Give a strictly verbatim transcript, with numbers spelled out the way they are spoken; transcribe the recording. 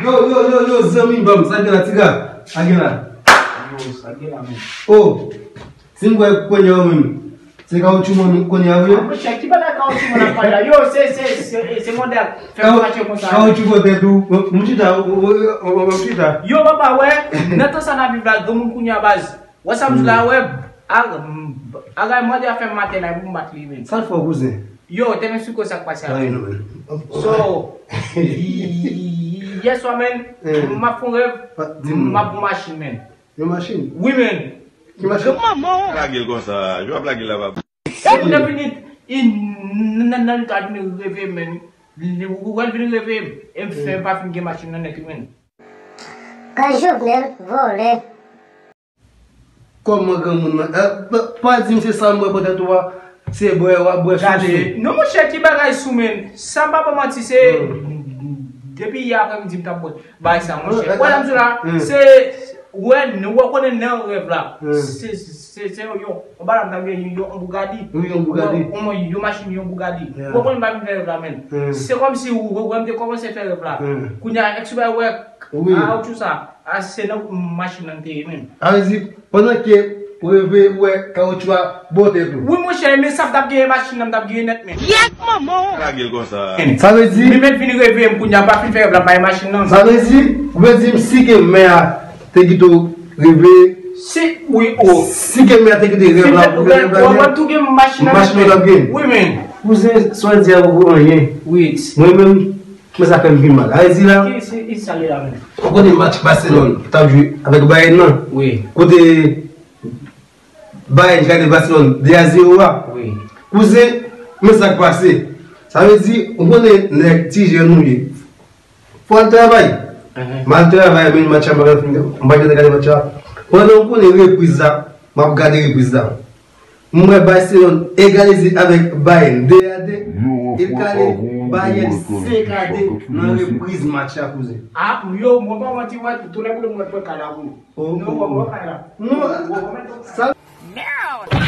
Yo, yo, yo, yo, zanmi m, ban m, sa gen la, tiga? Sa gen la? Yo, sa gen la, men. Oh, si m kwè kounye a ou menm, se kawoutchou mwen kounye a, wi. Monchè, ki bagay kawoutchou mwen ap pale la? Yo, se, se, se, se modèl. Fè m mache konsa. Kawoutchou bò tèt ou. M chita, m chita. Yo, papa, wè, nan tan sa n ap viv la, granmoun kounye a baz. Wè sa m di la, wè, a, a, mande a fè m maten la, pou m bat li, men. Sa l fè w, kouzen? Yo, tèlman sou ko sa k pase a. Ay, non, men. So, yè swa, men, m ap fè yon rèv, m ap yon machin, men. Yon machin? Wi, men. Ki machin? Manman! Lage l konsa, yo ap lage l la, papa. Se pou depi nit, nan, nan, nan, nan, vin reve, men. Li, wè l vin reve, e m fè m pa fin gen machin nan nèt, men. Kan Jovenel vòlè. Kòman granmoun nan? Eh, pa, pa di m se sa m bwè bò tèt ou a, se bwè w ap bwè sousou. Gade, non, monchè, ki bagay sou, men. San m pa ba w manti, se depi yè aprèmidi m t ap bwè bagay sa, monchè. Wè, sa m di w la, se, wè, nou wè konnen nan rèv la. Se, se, se yon, yon, yon bagay m t ap gen, yon, yon Bugatti. Wi, yon Bugatti. Yon, yon, yon machin, yon Bugatti. Wè konnen m pa vin fè rèv la, men. Se kòmsi ou wè m te kòmanse fè rèv la. Kounye a, èk sou bagay wè, kawoutchou sa. A, se nan machin nan m te ye, men. Sa vle di, pandan ke ou reve, ou wè kawoutchou a bò tèt ou. Wi, monchè, men sa m t ap genyen machin nan, m t ap genyen nèt, men. Yèk manman w! Lage l konsa. Sa vle di, men, men vin reve m kounye a, m pa fin fè rèv la, m pa gen machin nan. Sa vle di, ou vle di m si ke mè a te kite w reve. Si, wi, o. Si ke mè a te kite rèv la, pou fè rèv la, wè, wè, tou gen machin nan, machin nan t ap gen. Wi, men. Kouzen, sa w di a poko anyen. Wi. Mwen menm, men sa fè m pi mal. Sa vle di la, ou konnen match Barcelone t ap jwe avèk Bayern nan? Wi. Kote Bayern gade Barcelone de a zewo a. Wi. Kouzen, men sa k pase. Sa vle di, ou konnen nèg ti jèn nou ye. Fò al travay. M al travay, men match la, m pa fin, m pa gentan gade match la. Pandan ou konnen repriz la, m ap gade repriz la. M wè Barcelone egalize avèk Bayern de a de. E l kale Bayern senk a de nan repriz match la, kouzen. A, yo, mwen pa manti, wè, tou lè m wè mwen pran kay la pou nou. Non, mwen pran kay la. Non, sa. Merde!